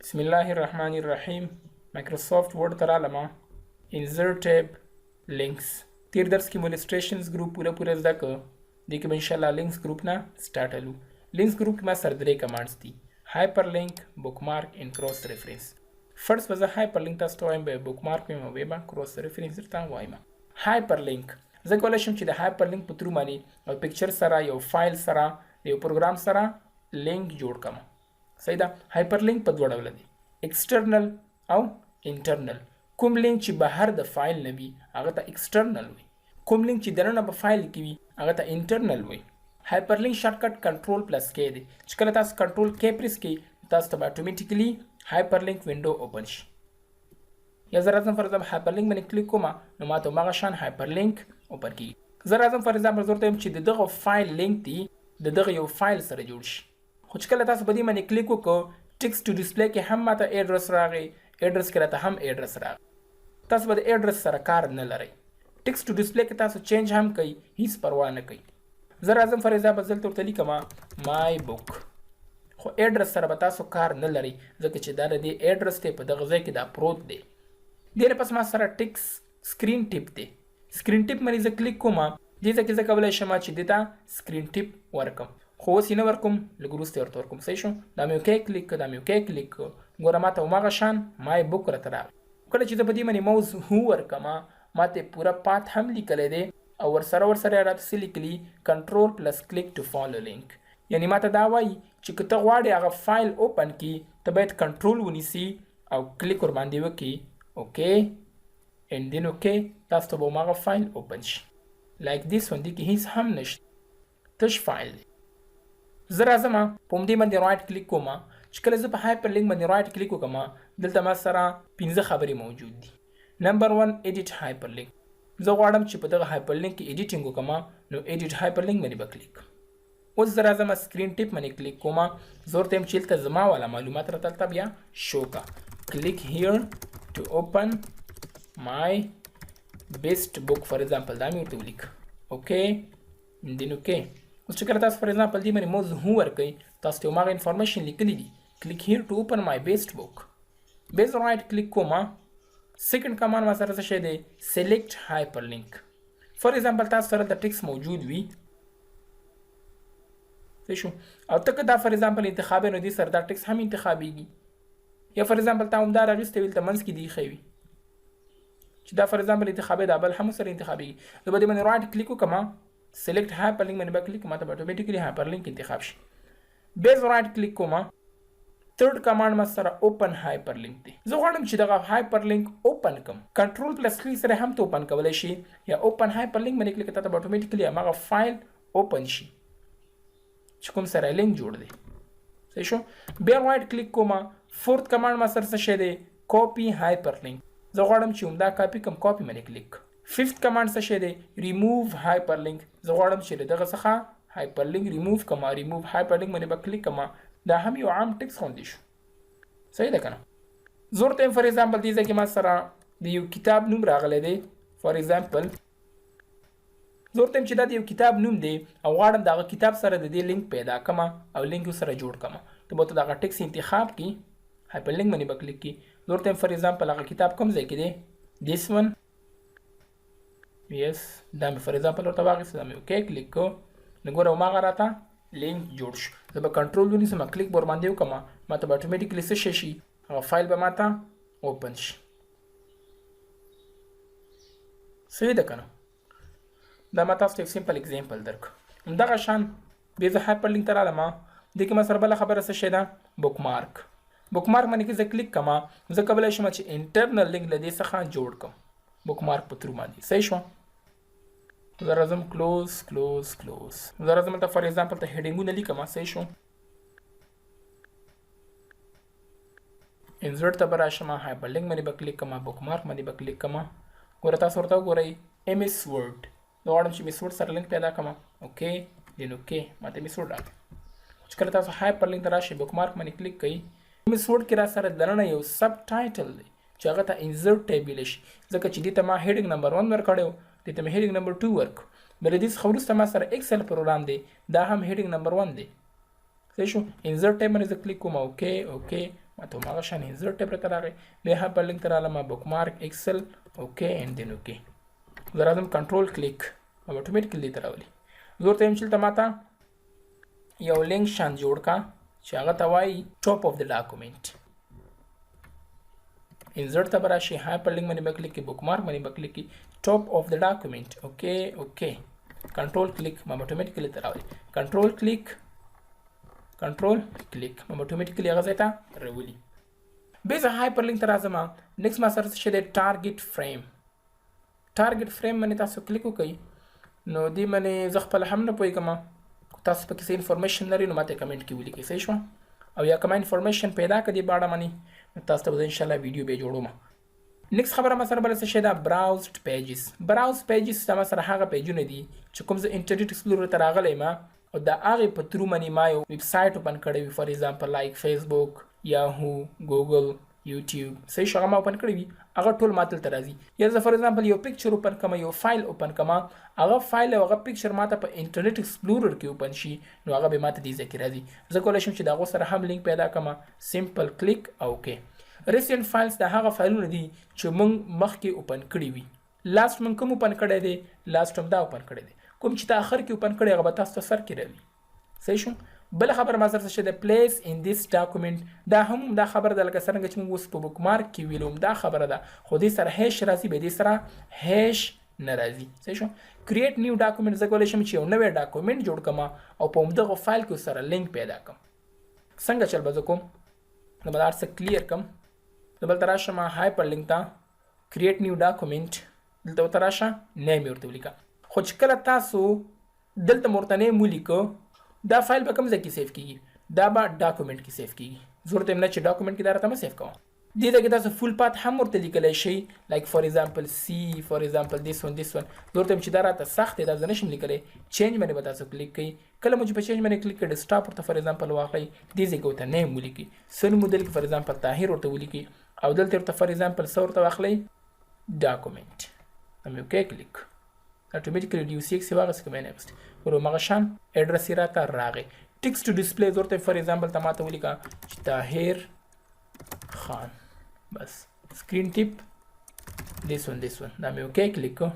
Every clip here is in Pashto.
بسم الله الرحمن الرحیم. مایکروسافټ ورډ ته رالم، insert tab، links. تیر درس کې مو illustrations group پوره پوره زده کړ. دې کې به انشاءالله links group نه start الو. links group کې ما سره درې commands دي: hyperlink، bookmark and cross reference. فرض به زه hyperlink تاسو ته وایم، به bookmark وایم او به cross reference درته وایم. hyperlink زه کولی شم چې د hyperlink په through باندې او picture سره، یو فایل سره، یو پروګرام سره لینک جوړ کړم. صحیح ده. hyperlink په دوه ډوله دی، external او internal. کوم لینک چې بهر د فایل نه وي، هغه ته external وي. کوم لینک چې دننه په فایل کې وي، هغه ته internal وي. hyperlink shortcut control plus K دی، چې کله تاسو control K press کړئ، تاسو ته به automatically hyperlink window open شي. یا زه راځم، for example hyperlink باندې کلیک کوم، نو ماته هماغه شان hyperlink open کیږي. زه راځم، for example زه ورته وایم چې د دغه فایل لینک دی د دغه یو فایل سره جوړ شي. خو چې کله تاسو په دې باندې کلیک وکړو، text to display کې هم ماته ایډرس راغی، ایډرس کې راته هم ایډرس راغی. تاسو به د ایډرس سره کار نه لرئ. text to display کې تاسو change هم کوئ، هیڅ پروا نه کوي. زه راځم، for example دلته ورته لیکم my book، خو ایډرس سره به تاسو کار نه لرئ، ځکه چې دا د دې ایډرس دی، په دغه ځای کې دا پروت دی. دې نه پس ما سره text screen tip دی. screen tip باندې زه کلیک کوم. دې ځای کې زه کولی شم چې دې ته screen tip ورکم، خو اوس یې نه ورکوم، لږ وروسته یې ورته ورکوم. صحیح شو. دا مې okay click کړ، دا مې okay click کړ. ګوره، ما ته هماغه شان my book راته راغی. کله چې زه په دې باندې موز هو ورکم، ما ته پوره path هم لیکلی دی او ورسره ورسره یې راته څه لیکلي؟ control plus click to follow link. یعنی ما ته دا وایي چې که ته غواړې هغه فایل open کړي، ته باید کنټرول ونیسي او کلیک ورباندې وکړي، okay and then okay. تاسو ته به هماغه فایل open شي، like this one. دې کې هیڅ هم نشته، تش فایل دی. زه راځم، په همدې باندې right click کوم. چې کله زه په hyperlink باندې right click وکړم، دلته ما سره پنځه خبرې موجود دي. number 1، edit hyperlink. زه غواړم چې په دغه hyperlink کې editing وکړم، نو edit hyperlink باندې به کلیک. اوس زه راځم، screen tip باندې کلیک کوم. زه ورته وایم چې دلته زما والا معلومات راته دلته بیا شو کا. click here to open my best book، for example دا مې ورته ولیک، okay، then okay. اوس چې کله تاسو for example دې باندې موز هو ورکئ، تاسو ته هماغه information لیکلي دي: click here to open my best book. بیا زه right click کوم. second command ما سره څه شی دی؟ select hyperlink. for example تاسو سره د text موجود وي، صحیح شو، او ته که دا for example انتخابي، نو دې سره دا text هم انتخابېږي. یا for example تا هم دا راغیستی وي، دلته منځ کې دی ښه وي چې دا for example انتخابي، دا بل هم سره انتخابېږي. زه به دې باندې right click وکړم، select hyperlink باندې به کلیک، ماته به automatically hyperlink انتخاب شي. بیا زه right click کوم. third command ما سره open hyperlink دی. زه غواړم چې دغه hyperlink open کم. control plus click سره هم ته open کولی شي، یا open hyperlink باندې کلیک، ته به automatically هماغه فایل open شي چې کوم سره لینک جوړ دی. صحیح شو. بیا right click کوم. fourth command ما سره څه شی دی؟ copy hyperlink. زه غواړم چې همدا کاپي کم، کاپي باندې click. fifth command څه شی دی؟ ریموو هایپر لینک. زه غواړم چې له دغه څخه هایپر لینک ریموو کم، ریموو هایپر لینک باندې به کلیک کم. دا هم یو عام text غوندې شو. صحیح ده که نه؟ زه ورته for example دې ځای کې ما سره د یو کتاب نوم راغلی دی. for example زه ورته وایم چې دا د یو کتاب نوم دی او غواړم د هغه کتاب سره د دې لینک پیدا کم او لینک سره جوړ کم. ته به ته دغه text انتخاب کی، hyperlink باندې به کلیک کی. زه ورته for example هغه کتاب کوم ځای کې دی؟ this one، yes. دا مې for example ورته واخیست، دا مې okay click کو، نو ګوره، هماغه راته لینک جوړ شو. زه به کنټرول ونیسم، کلیک به ورباندې وکړم، ماته به automatically څه شی شي؟ هغه فایل به ماته open شي. صحیح ده که نه؟ دا ما تاسو ته یو simple example درک. همدغه شان بیا زه hyperlink ته رالم. دې کې ما سره بله خبره څه شی ده؟ bookmark. bookmark باندې که زه کلیک کړم، زه کولی شم چې internal link له دې څخه جوړ کړم bookmark په through باندې. صحیح شوه. زه راځم، close، close، close. زه راځم، دلته for example ته heading ونه لیکم. صحیح شو. insert ته به راشم، hyperlink باندې به کلیک کوم، bookmark باندې به کلیک کوم. ګوره، تاسو ورته وګورئ، MS Word. زه غواړم چې MS Word سره لینک پیدا کړم، okay، then okay. ماته MS Word راغی. چې کله تاسو hyperlink ته راشئ، bookmark باندې کلیک کړئ، MS Word کې را سره دننه یو subtitle دی چې هغه ته insert tab ویلی شي، ځکه چې دې ته ما heading number 1 ورکړی و، دې ته مې heading number 2 ورکړ. بل دې څخه وروسته ما سره Excel پروګرام دی، دا هم heading number 1 دی. صحیح شو. insert tab باندې زه کلیک کوم، okay، okay. ماته هماغه شان انزرټ ټیب راته راغی. بیا هایپر لینک ته رالم، بوکمارک، ایکسل، اوکی اینډ دین اوکی. زه راځم کنټرول کلیک، او اتوماتیکلی دې ته راولي. زه ورته وایم چې دلته ماته یو لینک شان جوړ کا چې هغه ته وایي ټاپ اف د ډاکومنټ. انزرټ ته به راشي، هایپر لینک باندې به کلیک کړي، بوکمارک باندې به کلیک کړي، ټاپ اف د ډاکومنټ. اوکی اوکی، کنټرول کلیک، ما به اتوماتیکلی ته راولي. کنټرول کلیک، کنټرول کلیک، ما به اتوماتیکلی هغه ځای ته راولي. بیا زه هایپر لینک ته راځم. نیکسټ ما سره څه شی دی؟ ټارګټ فریم. ټارګټ فریم باندې تاسو کلیک وکړئ، نو دې باندې زه خپله هم نه پوهېږم. که تاسو پکې څه انفارمیشن لرئ نو ماته کمنټ کې ولیکئ، صحیح شوه؟ او یا کومه انفارمیشن پیدا کړه دې په اړه باندې، نو تاسو ته به زه انشاءالله ویډیو بیا جوړوم. نیکسټ خبره ما سره بله څه شی ده؟ براوزډ پیجز. براوز پیجز دا ما سره هغه پیجونه دي چې کوم زه انټرنیټ اکسپلورر ته راغلی یم او د هغې په ترو باندې ما یو ویب سایټ اوپن کړی وي، فار ایگزامپل لایک فیسبوک، یاهو، ګوګل، یوټیوب، صحیح شو؟ هغه ما اوپن کړی وي، هغه ټول ما دلته راځي. یا زه فار ایگزامپل یو پکچر اوپن کړم، یو فایل اوپن کړم، هغه فایل او هغه پکچر ماته په انټرنیټ اکسپلورر کې اوپن شي، نو هغه به ماته دې ځای کې راځي. زه کولی شم چې د هغو سره هم لینک پیدا کړم. سمپل کلیک او اوکی. ریسنټ فایلز دا هغه فایلونه دي چې موږ مخکې اوپن کړي وي. لاست موږ کوم اوپن کړی دی؟ لاست هم دا اوپن کړی دی. کوم چې تا اخر کې اوپن کړی هغه به تاسو ته سر کې راوي، صحیح شو؟ بله خبره ما سره څه شی ده؟ پلیس ان دیس ډاکومنټ. دا هم دا خبره ده لکه څرنګه چې موږ اوس په بوکمارک کې ویلو، هم دا خبره ده، خو دې سره هیش راځي، بیا دې سره هیش نه راځي، صحیح شو؟ کریټ نیو ډاکومنټ، زه کولی شم چې یو نوی ډاکومنټ جوړ کړم او په همدغه فایل کې سره لینک پیدا کړم. څنګه چل به زه کوم؟ نو به دا هر څه کلیر کړم. زه بل ته راشم هایپر لینک ته، کریټ نیو ډاکومنټ، دلته ورته راشه، نیم یې ورته ولیکه. خو چې کله تاسو دلته مو ورته نیم ولیکه، دا فایل به کوم ځای کې سیف کیږي؟ دا به ډاکومنټ کې سیف کیږي. زه ورته وایم نه چې ډاکومنټ کې دا راته مه سیف کوه. دې ځای کې تاسو فول پات هم ورته لیکلی شئ، لایک فار ایگزامپل سی، فار ایگزامپل دیس ون، دیس ون. زه ورته وایم چې دا راته سخت دی، دا زه نشم لیکلی. چینج باندې به تاسو کلیک کړئ. کله مو چې په چینج باندې کلیک کړئ، ډیسکټاپ ورته فار ایگزامپل واخلئ، دې ځای کې ورته نیم ولیکئ، څه نوم دلته فار ایگزامپل طاهر ورته ولیکئ، او دلته ورته فار ایگزامپل څه ورته واخلئ، ډاکومنټ. دا مې اوکی کلیک، اتوماتیکلی ډي سی ایکس یې واخیست که مې نه اخیست، ور هماغه شان اډرس یې راته راغی. ټیکسټ ټو ډیسپلی، زه ورته فار ایگزامپل ته ماته ولیکه چې طاهر خان، بس سکرین ټیپ دیس ون، دیس ون، دا مې اوکی کلیک کړ.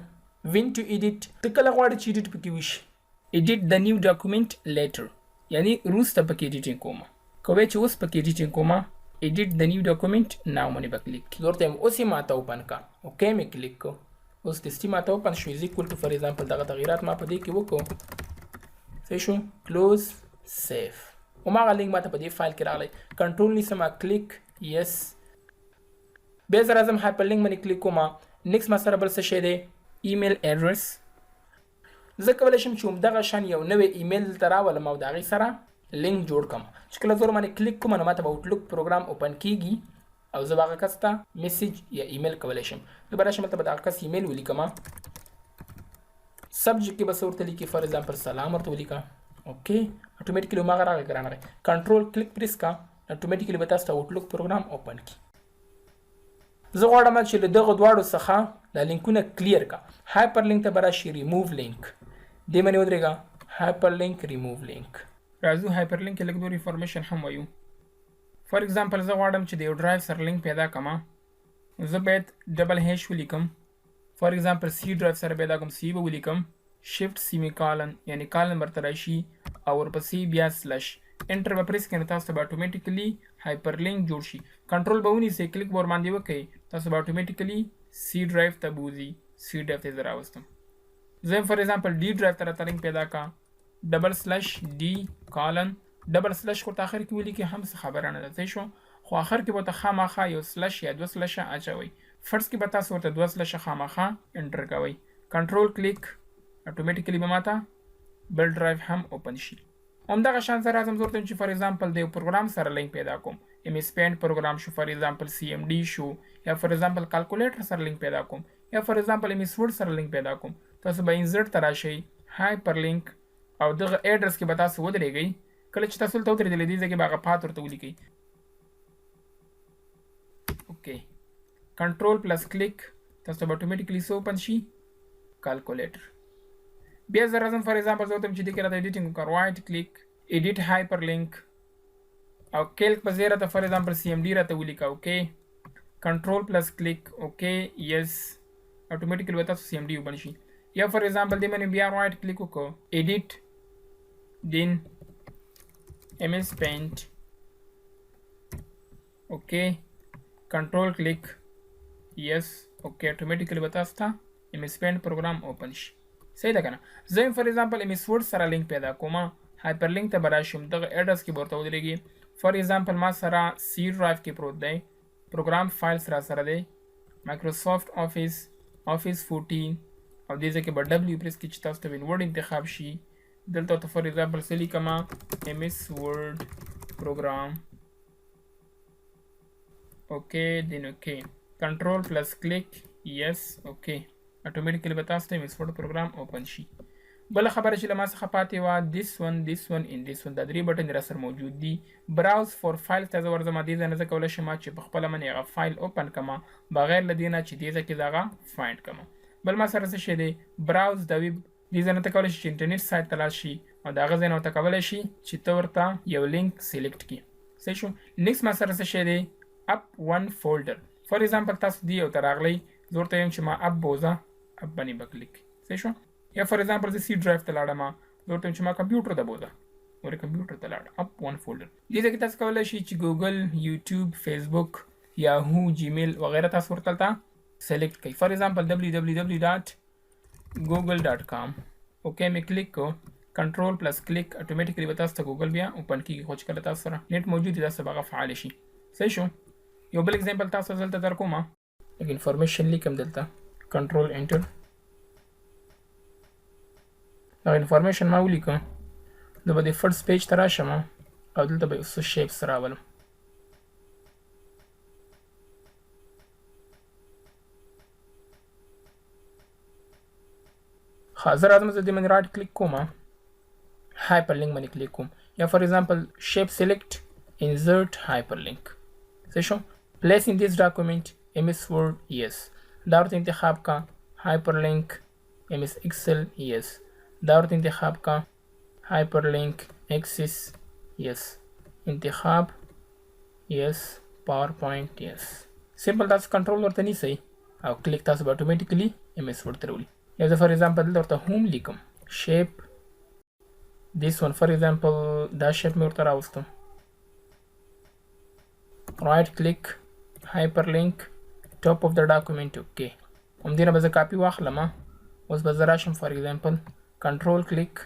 وین ټو ایډیټ، ته کله غواړې چې ایډیټ پکې وشي؟ ایډیټ د نیو ډاکومنټ لیټر، یعنی وروسته پکې ایډیټینګ کوم. که وایې چې اوس پکې ایډیټینګ کوم، ایډیټ د نیو ډاکومنټ ناو باندې به کلیک کړي. زه ورته وایم اوس یې ماته اوپن کړه، اوکی مې کلیک کړ. اوس دستي ماته اوپن شو. از ایکول ټو فار ایگزامپل دغه تغیرات ما په دې کې وکړو، صحیح شو؟ کلوز، سیف. هماغه لینک ماته په دې فایل کې راغلی. کنټرول نیسم، کلیک، یس. بیا زه راځم هایپر لینک باندې کلیک کوم. نیکسټ ما سره بل څه شی دی؟ ایمیل اډرس. زه کولی شم چې همدغه شان یو نوی ایمیل دلته راولم او د هغې سره لینک جوړ کړم. چې کله زه ورباندې کلیک کوم، نو ماته به آوټلوک پروګرام اوپن کیږي او زه به هغه کس ته میسج یا ایمیل کولی شم. زه به راشم دلته به د هغه کس ایمیل ولیکم. سبجیکټ کې به څه ورته لیکي؟ فار ایگزامپل سلام ورته ولیکه. اوکی، اتوماتیکلی هماغه راغی که رانغی. کنټرول کلیک پریس کا، اتوماتیکلی به تاسو ته آوټلوک پروګرام اوپن کړي. زه غواړم چې له دغو دواړو څخه دا لینکونه کلیر کا. هایپر لینک ته به راشي، ریموو لینک، دې باندې ودرېږه، هایپر لینک، ریموو لینک. راځو هایپر لینک کې لږ نور انفارمیشن هم وایو. فار ایگزامپل زه غواړم چې د یو ډرایو سره لینک پیدا کړم، زه باید ډبل هیش ولیکم. فار ایگزامپل سی ډرایو سره پیدا کوم، سی به ولیکم، شفت سیمی کالن، یعنی کالن ورته راشي او ورپسې بیا سلش، انټر به پریس کړئ، تاسو ته به اتوماتیکلی هایپر لینک جوړ شي. کنټرول به ونیسئ، کلیک به ورباندې وکړئ، تاسو به اتوماتیکلی سی ډرایو ته بوځي. سی ډرایو ته یې زه راوستم. زه فار ایگزامپل ډي ډرایو ته راته لینک پیدا کړه، ډبل سلش ډي کالن ډبل سلش ورته آخر کې ولیکئ، هم څه خبره نه ده، صحیح شو؟ خو آخر کې به ورته خامخا یو سلش یا دوه سلشه اچوئ. فرض کې به تاسو ورته دوه سلشه خامخا انټر کوئ. کنټرول کلیک، اتوماتیکلی به ماته بل ډرایو هم اوپن شي. همدغه شان سره راځم، زه ورته وایم چې فار ایگزامپل د یو پروګرام سره لینک پیدا کوم، ایم ایس پینټ پروګرام شو، فار ایگزامپل سی ایم ډي شو، یا فار ایگزامپل کالکولیټر سره لینک پیدا کوم، یا فار ایگزامپل ایم ایس ورډ سره لینک پیدا کوم. تاسو به انزرټ ته راشئ، هایپر لینک، او دغه اډرس کې به تاسو ودرېږئ. کله چې تاسو دلته ودرېدلئ، دې ځای کې به هغه پات ورته ولیکئ. اوکی، کنټرول پلس کلیک، تاسو به اتوماتیکلی څه اوپن شي؟ کالکولیټر. بیا زه راځم فار ایگزامپل زه ورته وایم چې دې کې راته ایډیټینګ وکړه، رایټ کلیک، ایډیټ هایپر لینک. او Calc په ځای راته for example CMD راته ولیکه. Okay, control plus click, okay, yes, automatically به تاسو CMD open شي. یا for example دې باندې بیا right click وکړو, edit, then MS Paint, okay, control click, yes, okay, automatically به تاسو ته MS Paint program open شي. صحیح ده کنه؟ زه for example MS Word سره لینک پیدا کوم, hyperlink ته به راشم, دغه ادرس کې به ورته ودرېږي. For example ما سره C drive کې پروت دی, Program Files را سره دی, Microsoft Office, Office 14, او دې ځای کې به W press کړئ چې تاسو ته Word انتخاب شي. دلته ورته for example څه لیکم؟ MS Word program, okay, then okay, control plus click, yes, okay, automatically به تاسو ته MS Word program open شي. بله خبره چې له ما څخه پاتې وه, this one, this one and this one, دا درې button را سره موجود دي. Browse for file ته زه ورځم. دې ځای نه زه کولی شم چې په خپله باندې هغه file open کړم بغیر له دې نه چې دې ځای کې زه هغه find کړم. بل ما سره څه شی دی؟ Browse the web. دې ځای نه ته کولی شي چې انټرنیټ site ته لاړ شي او د هغه ځای نه ورته کولی شي چې ته ورته یو link select کړي. صحیح شو؟ Next ما سره څه شی دی؟ Up one folder. For example تاسو دې یو ته راغلی, زه ورته وایم چې ما up بوځه, up باندې به کلیک. صحیح شو؟ یا for example زه C drive ته لاړم, زه ورته وایم چې ما کمپیوټر ته بوځه, ورې کمپیوټر ته لاړ, up one folder. دې ځای کې تاسو کولی شئ چې Google, YouTube, Facebook, Yahoo, Gmail وغیره تاسو ورته هلته select کړئ. For example www.google.com, okay مې کلیک کو, control plus click, automatically به تاسو ته ګوګل بیا open کیږي, خو چې کله تاسو سره net موجود وي تاسو به هغه فعال شي. صحیح شو؟ یو بل example تاسو دلته در کوم. لږ information لیکم دلته, control enter, دا information ما ولیکه. زه به د first page ته راشم او دلته به یو څه shapes راولم. ښه, زه راځم, زه دې باندې right click کوم, hyperlink باندې کلیک کوم, یا for example shape select, insert hyperlink. څه شو؟ Place in this document, MS Word, yes. دا ورته انتخاب کا, hyperlink, MS Excel, yes. دا ورته انتخاب کا, hyperlink, Access, yes, انتخاب, yes, PowerPoint, yes. Simple, تاسو کنټرول ورته نیسئ او کلیک, تاسو به automatically MS Word ته راولي. یا زه for example دلته ورته home لیکم, shape, this one, for example دا shape مې ورته راوستم, right click, hyperlink, top of the document, okay. همدې نه به زه کاپي واخلم. اوس به زه راشم, for example control click,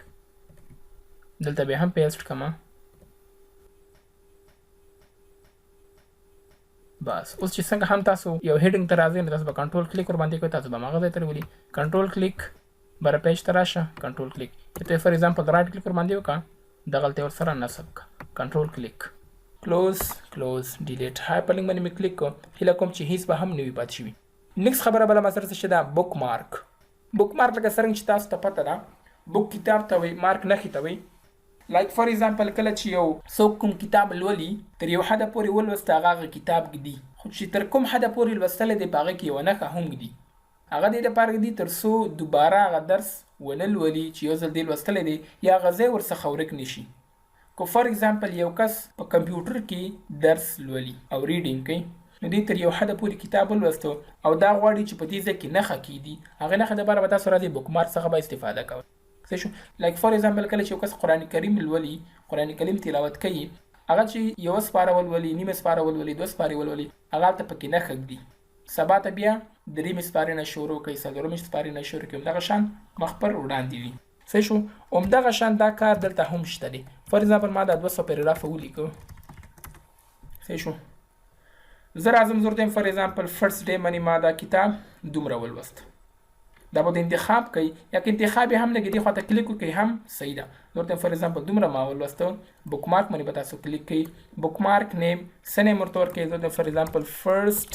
دلته به هم paste کړم. بس, اوس چې څنګه هم تاسو یو heading ته راځئ نو تاسو به control click ور باندې کوئ, تاسو به هماغه ځای ته راولي. Control click, بره page ته راشه, control click, ته for example right click ور باندې وکړه, دغلته یې ورسره نصب کړه, control click, close, close, delete. Hyperlink باندې مې کلیک کړ. هیله کوم چې هیڅ به هم نه وي پاتې شوي. Next خبره بله ما سره څه شی ده؟ Bookmark. Bookmark لکه څرنګه چې تاسو ته پته ده, book کتاب ته وایي, مارک نښې ته وایي. Like for example کله چې یو څوک کوم کتاب لولي, تر یو حده پورې ولوسته, هغه هغه کتاب ږدي, خو چې تر کوم حده پورې لوستلی دی په هغه کې یوه نښه هم ږدي. هغه دې دپاره ږدي تر څو دوباره هغه درس ونه لولي چې یو ځل دې لوستلی دی یا هغه ځای ورڅخه ورک نه شي. که for example یو کس په کمپیوټر کې درس لولي او reading کوي, نو دی تر یو حده پورې کتاب ولوستو او دا غواړي چې په دې ځای کې نښه کیږدي, هغه نښه دپاره به تاسو راځئ bookmark څخه به استفاده کوئ. څه شو؟ Like for example کله چې یو کس قرآن کریم لولي, قرآن کریم تلاوت کوي, هغه چې یوه سپاره ولولي, نیمه سپاره ولولي, دوه سپارې ولولي, هغه هلته پکې نښه ږدي. سبا ته بیا درېیمې سپارې نه شروع کوي, څلورمې سپارې نه شروع کوي, همدغه شان مخ پر وړاندې وي. صحیح شو؟ همدغه شان دا کار دلته هم شته دی. For example ما دا 200 paragraph ولیکو. صحیح شو؟ زه راځم, زه ورته for example first day باندې ما دا کتاب دومره ولوست. دا به انتخاب کوي یا که انتخاب یې هم نه کوي, دې خواته کلیک وکړئ هم صحیح ده. زه ورته for example دومره ما ولوستو, bookmark باندې به تاسو کلیک کوئ, bookmark name, څه name ورته ورکوئ؟ زه ورته for example first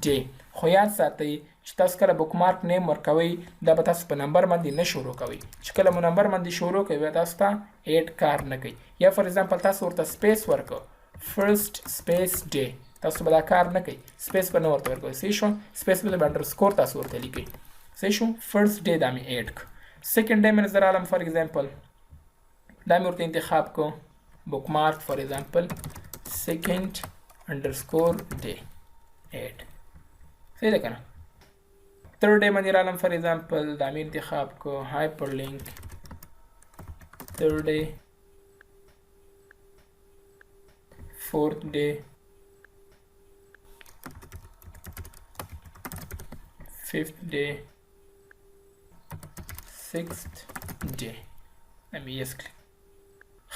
day. خو یاد ساتئ چې تاسو کله bookmark name ورکوئ, دا به تاسو په نمبر باندې نه شروع کوئ. چې کله مو نمبر باندې شروع کوئ بیا تاسو ته add کار نه کوي. یا for example تاسو ورته space ورکړو, first space day, تاسو به دا کار نه کوي, space به نه ورته ورکوئ. صحیح شو؟ Space به underscore تاسو ورته لیکئ. صحیح شو؟ First day دا مې add کړ. Second day مې زه رالم, for example دا مې ورته انتخاب کو, bookmark, for example سیکنډ انډرسکور ډے ایډ. صحیح ده کنه؟ تھرډ ډے باندې رالم، فار ایگزامپل دا مې انتخاب کو، هایپر لینک تھرډ ډے، فورث ډے، ففث ډے، سکست ډے. مې یس کلیک.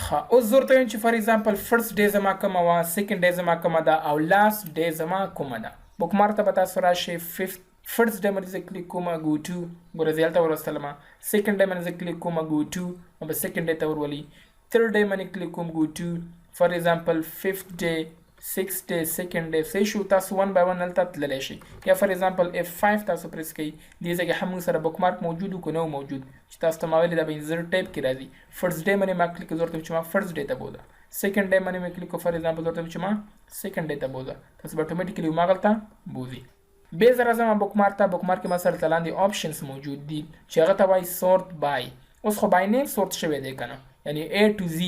ښه، اوس زه ورته وایم چې فار ایگزامپل فرست ډے زما کومه وه، سیکنډ ډے زما کومه ده او لاست ډے زما کومه ده. بوکمارک ته به تاسو راشئ، ففث فرست ډے باندې زه کلیک کوم، ګو ټو، ګوره زه هلته وروستلم. سیکنډ ډے باندې زه کلیک کوم، ګو ټو، ما به سیکنډ ډے ته ورولي. تھرډ ډے باندې کلیک کوم، ګو ټو، فار ایگزامپل ففث ډے، سکس ډے، سیکنډ ډے. صحیح شو؟ تاسو 1 بای 1 هلته تللی شئ. یا فار ایگزامپل اف 5 تاسو پریس کړئ، دې ځای کې هم موږ سره بوکمارک موجود که نه موجود، چې تاسو ته ما ویلي دا به انزرټ ټیب کې راځي. فرست ډے باندې ما کلیک کړ، زه ورته وایم چې ما فرست ډے ته بوځه. سیکنډ ډے باندې مې کلیک کړ، فار ایگزامپل زه ورته وایم چې ما سیکنډ ډے ته بوځه. تاسو به اتوماتیکلی هماغلته بوځي. بیا زه راځم بوکمارک ته. بوکمارک کې ما سره لاندې آپشنز موجود دي چې هغه ته وایي سورت بای. اوس خو بای نیم سورت شوی دی که نه، یعنی A to Z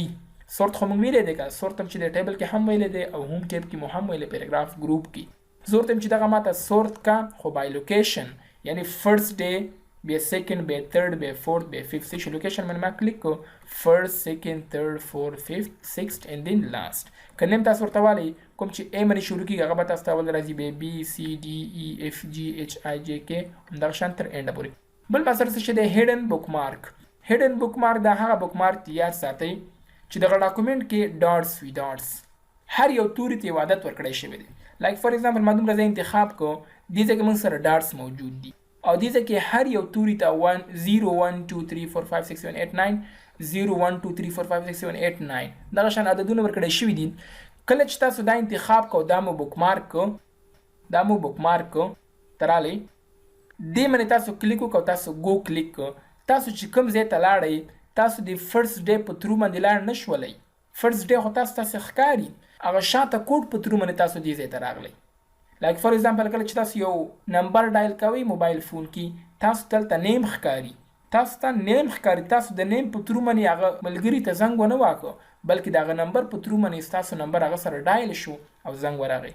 سورت خو موږ ویلی دی که نه، سورت هم چې د ټیبل کې هم ویلی دی او هوم ټیب کې مو هم ویلی، پیراګراف ګروپ کې. زه ورته وایم چې دغه ماته سورت کا خو بای لوکیشن، یعنی فرست ډے، بیا سیکنډ، بیا تھرډ، بیا فورث، بیا ففث. شو لوکیشن باندې ما کلیک کو، فرست، سیکنډ، تھرډ، فورث، ففث، سکست اند دین لاست. که نیم تاسو ورته والئ کوم چې ای باندې شروع کېږي هغه به تاسو ته اول راځي، بیا بی سی ډي ای اف جی ایچ آی جی کې همدغه شان تر اینډه پورې. بل ما سره څه شی دی؟ هیډن بوکمارک. هیډن بوکمارک دا هغه بوکمارک دی یاد ساتئ چې دغه ډاکومنټ کې ډاټس وي، ډاټس هر یو توري ته یو عدد ورکړی شوی دی. لایک فار ایگزامپل ما دومره ځای انتخاب کو، دې ځای کې موږ سره ډاټس موجود دي او دې ځای کې هر یو توري ته 1 0 1 2 3 4 5 6 7 8 9 0 1 2 3 4 5 6 7 8 9 دغه شان عددونه ورکړی شوي دي. کله چې تاسو دا انتخاب کو، دا مو بوکمارک کو، دا مو بوکمارک کو، ته راغلی دې باندې تاسو کلیک وکړو، تاسو ګو کلیک کو، تاسو چې کوم ځای ته لاړئ تاسو د فرست ډے په ترو باندې لاړ نه شولئ. فرست ډے خو تاسو تاسې ښکاري، هغه شاته کوډ په ترو باندې تاسو دې ځای ته راغلی. لایک فار ایگزامپل کله چې تاسو یو نمبر ډایل کوئ موبایل فون کې، تاسو ته دلته نیم ښکاري، تاسو ته نیم ښکاري، تاسو د نیم په ترو باندې هغه ملګري ته زنګ ونه واکه، بلکې د هغه نمبر په ترو باندې ستاسو نمبر هغه سره ډایل شو او زنګ ورغی.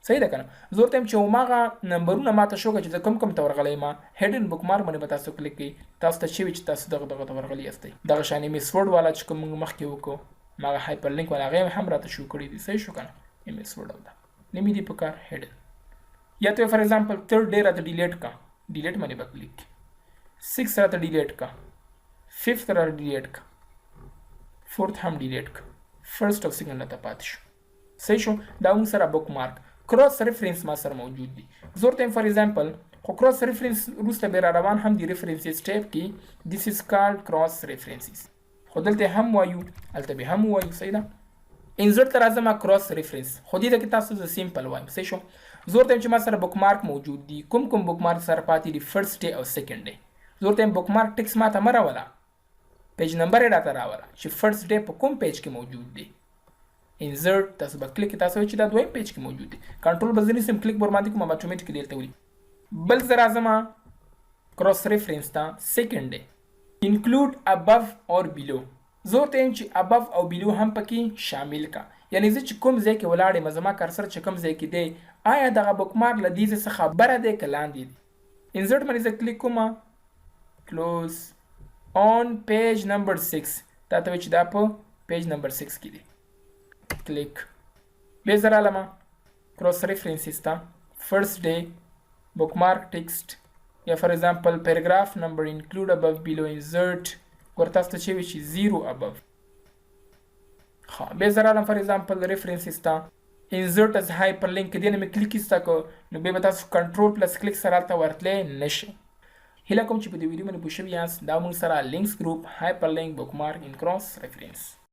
صحیح ده که نه؟ زه ورته وایم چې هماغه نمبرونه ما ته شو کړه چې زه کوم کوم ته ورغلی یم. هیډن بوکمارک باندې به تاسو کلیک کړئ، تاسو ته چې وي چې تاسو دغه دغه ته ورغلي یاستئ. دغه شان ایم ایس ورډ والا چې کوم موږ مخکې وکړو، هماغه هایپر لینک والا هغه هم راته شو کړي دي. صحیح شو که نه؟ ایم ایس ورډ او دا نه مې دي په کار. هیډن یا ته فار ایگزامپل تھرډ ډے راته ډیلیټ کا، ډیلیټ باندې به کلیک کړي، سکس راته ډیلیټ کا، ففث راته ډیلیټ کا، فورث هم ډیلیټ کا، فرست او سیکنډ راته پاتې شو. صحیح شو؟ دا موږ سره بوکمارک کراس ریفرنس ما سره موجود دي. زه ورته وایم فار ایگزامپل خو کراس ریفرنس وروسته بیا را روان هم دي ریفرنسز ټیب کې، دیس از کالډ کراس ریفرنسز، خو دلته هم وایو هلته به هم وایو. صحیح ده؟ انزرټ ته راځم کراس ریفرنس، خو دې ته کې تاسو زه سمپل وایم. صحیح شو؟ زه ورته وایم چې ما سره بوکمارک موجود دي، کوم کوم بوکمارک سره پاتې دي، فرست ډے او سیکنډ ډے. زه ورته وایم بوکمارک ټیکس ما ته مه راوله، پیج نمبر یې راته راوله چې فرست ډے په کوم پیج کې موجود دی. انزرټ تاسو به کلیک، تاسو چې دا دویم پیج کې موجود دی، کنټرول به زه نیسم، کلیک ور باندې کوم، اتوماتیکلی دلته ولي. بل زه راځم کراس ریفرنس ته، سیکنډ ډے انکلوډ ابف اور بیلو. زه ورته وایم چې ابف او بیلو هم پکې شامل کا، یعنی زه چې کوم ځای کې ولاړ یم، زما کرسر چې کوم ځای کې دی، آیا دغه بوکمارک له دې ځای څخه بره دی که لاندې دی. انزرټ باندې زه کلیک کوم، کلوز آن پیج نمبر 6، تا ته وایي چې دا په پیج نمبر 6 کې دی، کلیک. بیا زه رالم کراس ریفرنسز ته، فرست ډے بوکمارک ټیکسټ یا فار ایگزامپل پیراګراف نمبر انکلوډ ابف بیلو انزرټ، ګوره تاسو ته چې وي چې 0 ابف. ښه، بیا زه رالم فار ایگزامپل ریفرنسز ته، انزرټ از هایپر لینک، دې نه مې کلیک ایسته کړ، نو بیا به تاسو کنټرول پلس کلیک سره هلته ورتلی نه شئ. هیله کوم چې په دې ویډیو باندې پوه شوي یاست. دا موږ سره لینکس ګروپ، هایپر لینک، بوکمارک ان کراس ریفرنس.